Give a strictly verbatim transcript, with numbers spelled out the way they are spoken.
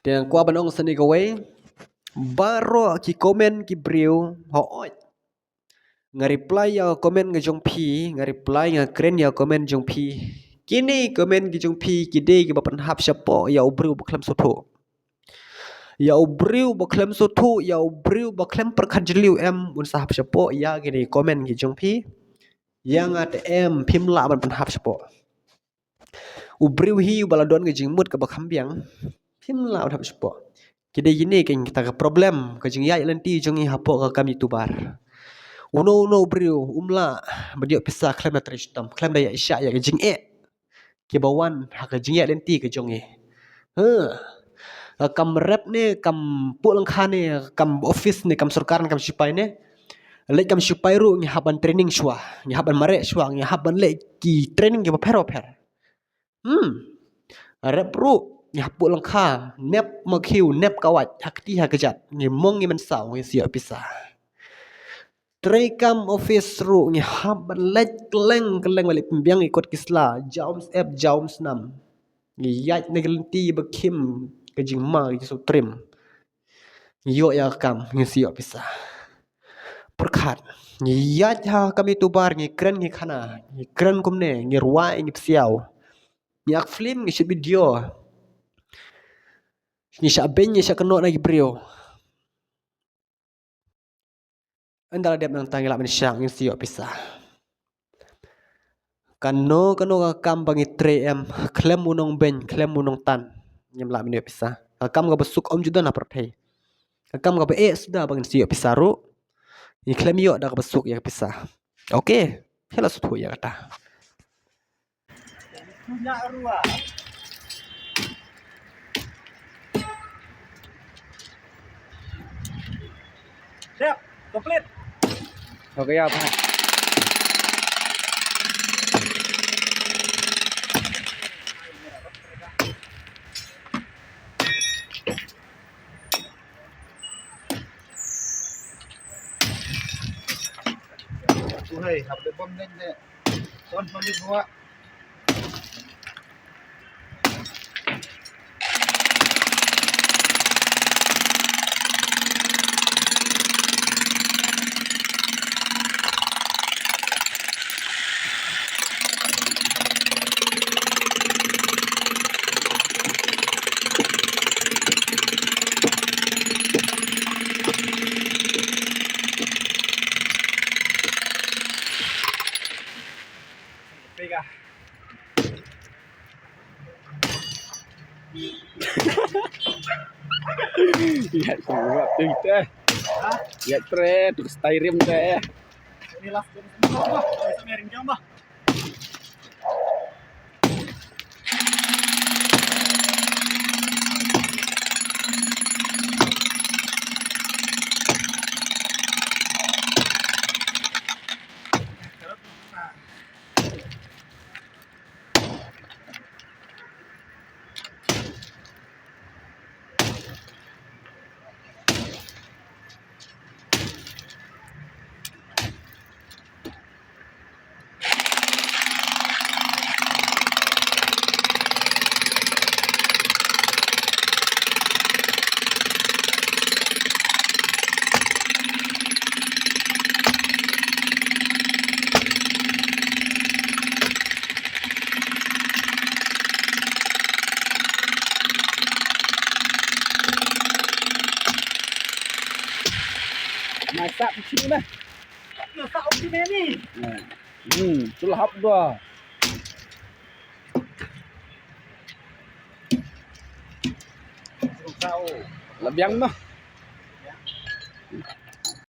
Nga kwah ban ong sa kane kawei. Baroh ki comment ki briew, hooid, nga reply ïa comment ka jong phi, nga reply, nga kren ïa comment jong phi. Kine comment ki jong phi ki dei kiba pynhap shapoh ïa u briew ba khlem sngewthuh. Ïa u briew ba khlem sngewthuh, ïa u briew ba khlem pyrkhat jylliew, em, un sa hap shapoh ïa kine comment ki jong phi. Ïa nga te em, phim lah ban pynhap shapoh. U briew hi uba la don ka jingmut kaba kham biang, phim lah ban hap shapoh. Ki dei kine kita ka problem, ka jingïaid lynti jong ngi hapoh ka kam YouTuber. Uno uno u briew um lah ban ïoh pisa khlem da trei shitom, khlem da ïaid shah ïa ka jingeh kiba wan ha ka jingïaid lynti ka jong ngi. Huh. Ka kam rep ne, kam puh lyngkha ne, kam office ne, kam sorkar ne, kam shipai ne, leit kam shipai ruh ngi hap ban training shuwa, ngi hap ban mareh shuwa, ngi hap ban leh ki training kiba pher ba pher. Hmm. Rep ruh ngi hap puh lyngkha, nep makhiew, nep kawait, ha kti ha kjat, ngi mong ngi mynsaw, ngi shu ïoh pisa. Trei kam office ruh ngi hap ban leit kylleng kylleng, ban leit pynbiang ki kot ki sla, jam syep jam snam. Ngi ïaid na ki lynti ba khim ka jingma, ka jingsngewtriem. Ngi ïoh ïa ka kam, ngi shu ïoh pisa. Pyrkhat, ngi ïaid ha kam YouTuber, ngi kren ngi khana, ngi kren kumne, ngi rwai ngi psiaw, ngi act film, ngi shoot video, ngi shah beiñ, ngi shah kynnoh na ki briew. Ynda la dep nangta ngi lah ban shah, ngin sa ïoh pisa. Kano kano ka kam ba ngi trei, em, khlem u nongbeiñ, khlem u nongtan, ngim lah ban ïoh pisa. Ka kam kaba suk ym ju don ha pyrthei. Ka kam kaba eh suda ba ngin sa ïoh pisa ruh, ngi khlem ïoh da kaba suk ïa ka pisa. Okay, phi la sngewthuh ïa kata. Siap, komplit. Okay, ya, Pak. Uhai, hap de bom deng de. Ton palik buat. Pega. Ya, kuat tu kita. Ha? Ya, tre, tu style rim tu, eh. Ini last game. Ini sama ring jam, bah. Mai sap sini meh. Sap sini ni. Hmm, tu lah hap dua. Lah biang noh.